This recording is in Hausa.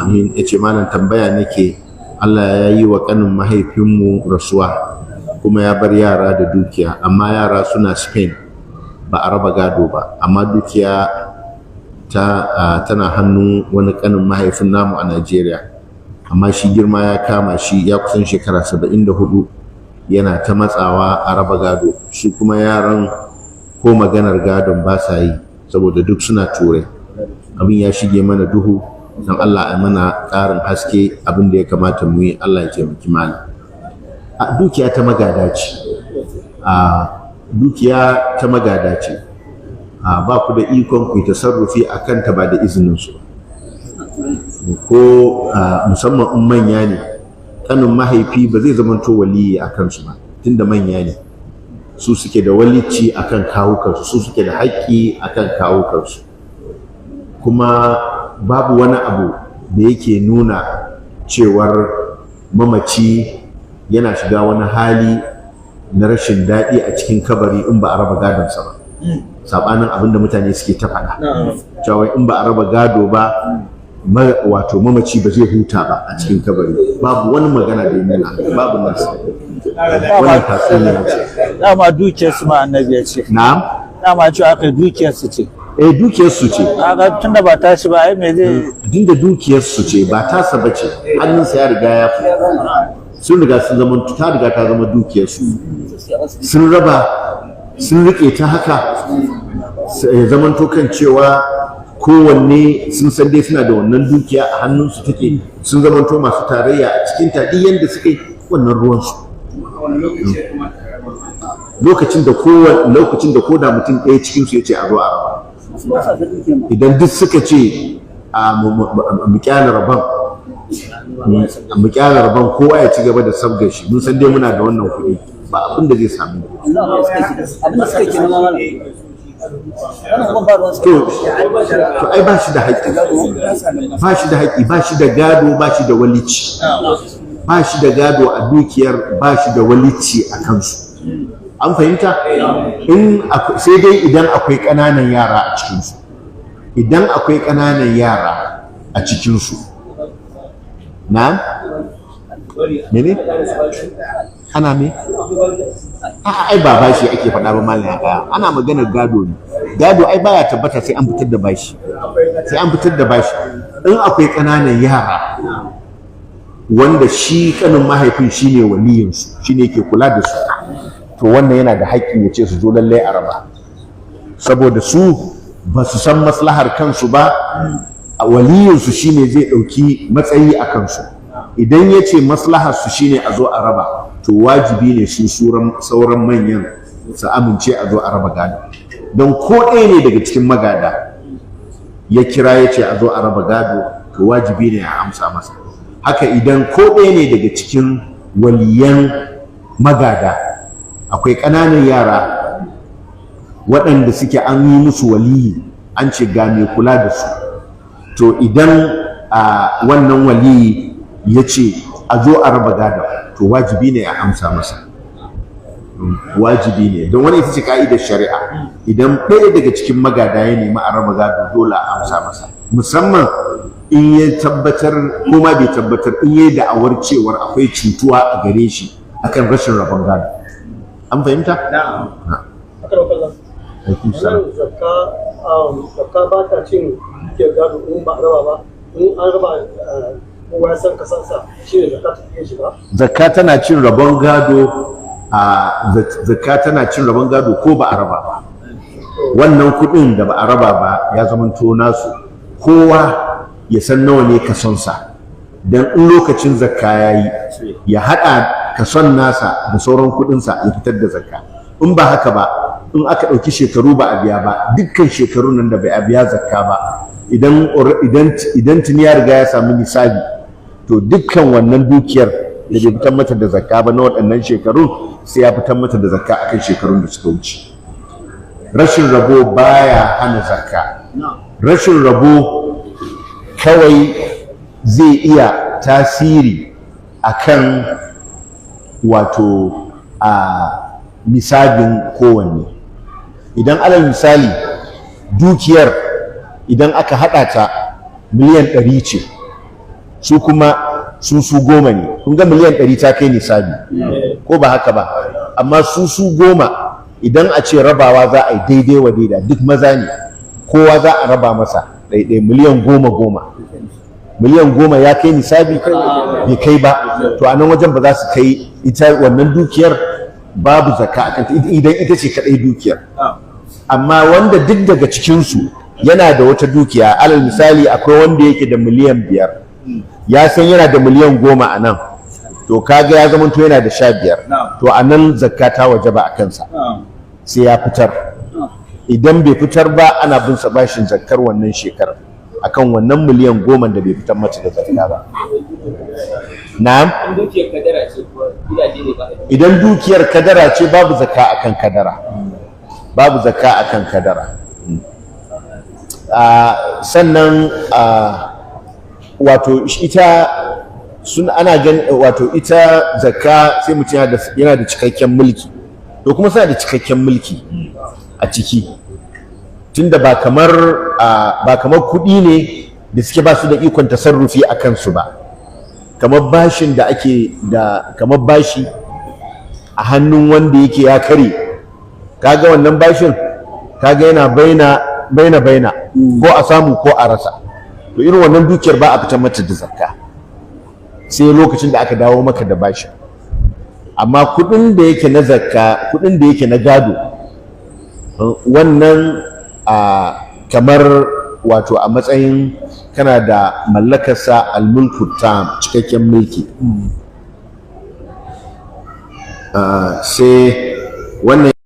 Amin. Ya ce, "Malam, tambaya nake. Allah ya yi wa ƙanin mahaifinmu rasuwa, kuma ya bar yara da dukiya, amma yara suna Spain, ba a raba gado ba, amma dukiya ta tana hannun wani ƙanin mahaifin namu a Najeriya. Amma shi girma ya kama shi, ya kusan shekara 74, yana ta matsawa a raba gado. Su kuma yaran ko maganar gadon ba sa yi, saboda duk suna Turai. Abin ya shige mana duhu. Don Allah a mana ƙarin haske abin da ya kamata mu yi. Allah ya taimaki malam." A dukiya ta magada ce, a dukiya ta magada ce. A ba ku da ikon ku yi tasarrufi a kanta ba da izinin su ko musamman in manya ne. Ƙanin mahaifi ba zai zamanto waliyi a kansu ba, tunda manya ne. Su suke da walicci akan kawukansu, su suke da haƙƙi akan kawukansu. Kuma babu wani abu da yake nuna cewar mamaci yana shiga wani hali na rashin daɗi a cikin kabari in ba a raba gadonsa ba, saɓanin abin da mutane suke ta faɗa cewa in ba a raba gado ba, wato mamaci ba zai huta ba a cikin kabari. Babu wani magana da ya nuna, babu nasi. Wannan tatsuniya ce. Dama dukiyar su ma annabi ya ce. Na'am. Dama cewa aka dukiyar su ce. Eh, dukiyar su ce. Kaga tunda ba tashi ba, ai me zai Dinda dukiyar su ce, ba tasa bace, hannunsa ya riga ya fita. Sun riga sun zama, ta riga ta zama dukiyar su. Sun raba, sun rike ta haka, ya zamanto kan cewa kowanne sun san dai suna da wannan dukiya a hannunsu take, sun zamanto masu tarayya a cikin ta. Duk yanda suka yi, wannan ruwansu. Lokacin da kowa, lokacin da koda mutum ɗaya cikin su yace a zo a raba. Idan duk suka ce a mu kyale rabon, mu kyale rabon, kowa ya ci gaba da sabgar shi, mun san dai muna da wannan kuɗi, ba abin da zai samu. Abin da suka kenan ma, malam. Wannan kuma ba ruwan su. To ai ba shi da haƙƙi, ba shi da haƙƙi, ba shi da gado, ba shi da walici, ba shi da gado a dukiyar, ba shi da walici a kansu. An fahimta? In sai dai idan akwai ƙananan yara a cikinsu. Idan akwai ƙananan yara a cikinsu. Na mene? Ana me? A'a, ai ba bashi ake faɗa ba, malam ya. Ana maganar gado ne. Gado ai baya tabbata sai an fitar da bashi, sai an fitar da bashi. In akwai ƙananan yara wanda shi kanin mahaifin shine waliyinsu, shine yake kula da su, to wannan yana da haƙƙin ya ce su zo lallai a raba, saboda su ba su san maslahar kansu ba. A waliyinsu shine zai ɗauki matsayi a kansu. Idan ya ce maslahar su shine a zo a raba, to wajibi ne su sauran manyan su amince a zo a raba gado. Don ko ɗaya ne daga cikin magada ya kira ya ce a zo a raba gado, to wajibi ne a amsa masa. Haka idan ko ɗaya ne daga cikin waliyan magada, akwai ƙananan yara waɗanda suke an yi musu waliyi, an ce ga mai kula da su, to idan a wannan waliyi ya ce a zo a raba gado, to wajibi ne a amsa masa, wajibi ne. Don wani ita ce ka'idar shari'a: idan ɗaya daga cikin magada ya nemi a raba gado, dole a amsa masa, musamman in ya tabbatar ko ma bai tabbatar, in ya yi da'awar cewar akwai cutuwa a gare shi akan rashin rabon gado. An fahimta? Na'am. Na'am. Haka da kallon. Alaikum salam. Wannan zakka, zakka ba ta cin dukiyar gado in ba a raba ba. In an raba, kowa ya san kasansa, shi ne zakka ta iya shiga. Zakka tana cin rabon gado. A zakka tana cin rabon gado ko ba a raba ba. Wannan kuɗin da ba a raba ba ya zamanto nasu. Kowa ya san nawa ne kasonsa, don in lokacin zakka ya yi, ya haɗa kason nasa da sauran kuɗinsa ya fitar da zakka. In ba haka ba, in aka ɗauki shekaru ba a biya ba, dukkan shekarun nan da bai a biya zakka ba, idan tuni ya riga ya samu nisabi, to dukkan wannan dukiyar da bai fitar mata da zakka ba na waɗannan shekarun, sai ya fitar mata da zakka akan shekarun da suka wuce. Rashin rabo baya hana zakka. Rashin rabo kawai zai iya tasiri akan wato a nisabin kowanne. Idan alal misali dukiyar, idan aka haɗa ta 100 million ce. Su kuma su su 10 ne. Kun ga miliyan 100 ta kai nisabi, ko ba haka ba? Amma su su 10, idan a ce rabawa za a yi daidai wa daida, duk maza ne, kowa za a raba masa ɗaiɗai miliyan 10 10. Miliyan 10 ya kai nisabi? Bai kai ba. To, a nan wajen ba za su kai ita wannan dukiyar, babu zakka a kanta idan ita ce kaɗai dukiyar. Amma wanda duk daga cikinsu yana da wata dukiya, alal misali akwai wanda yake da miliyan 5, ya san yana da miliyan 10 a nan, to kaga ya zama to yana da 15. To, a nan zakka ta wajaba a kansa, sai ya fitar. Idan bai fitar ba, ana bin sa bashin zakkar wannan shekarar akan wannan miliyan 10 da bai fitar mata da zakka ba. Na'am? In dukiyar kadara ce ko gidaje ne ba? Idan dukiyar kadara ce, babu zakka akan kadara, babu zakka akan kadara. Sannan wato ita sun ana gan wato ita zakka sai mutum yana da cikakken mulki. To, kuma suna da cikakken mulki a ciki, tunda ba kamar kuɗi ne da suke ba su da ikon tasarrufi a kansu ba, kamar bashin da ake da, kamar bashi a hannun wanda yake ya kare. Kaga wannan bashin, kaga yana baina baina baina, ko a samu ko a rasa. To, irin wannan dukiyar ba a fitar mata da zakka sai lokacin da aka dawo maka da bashin. Amma kuɗin da yake na zakka, kuɗin da yake na gado, wannan a kamar wato a matsayin kana da mallakarsa, almulku tam, cikakken mulki. Sai wannan.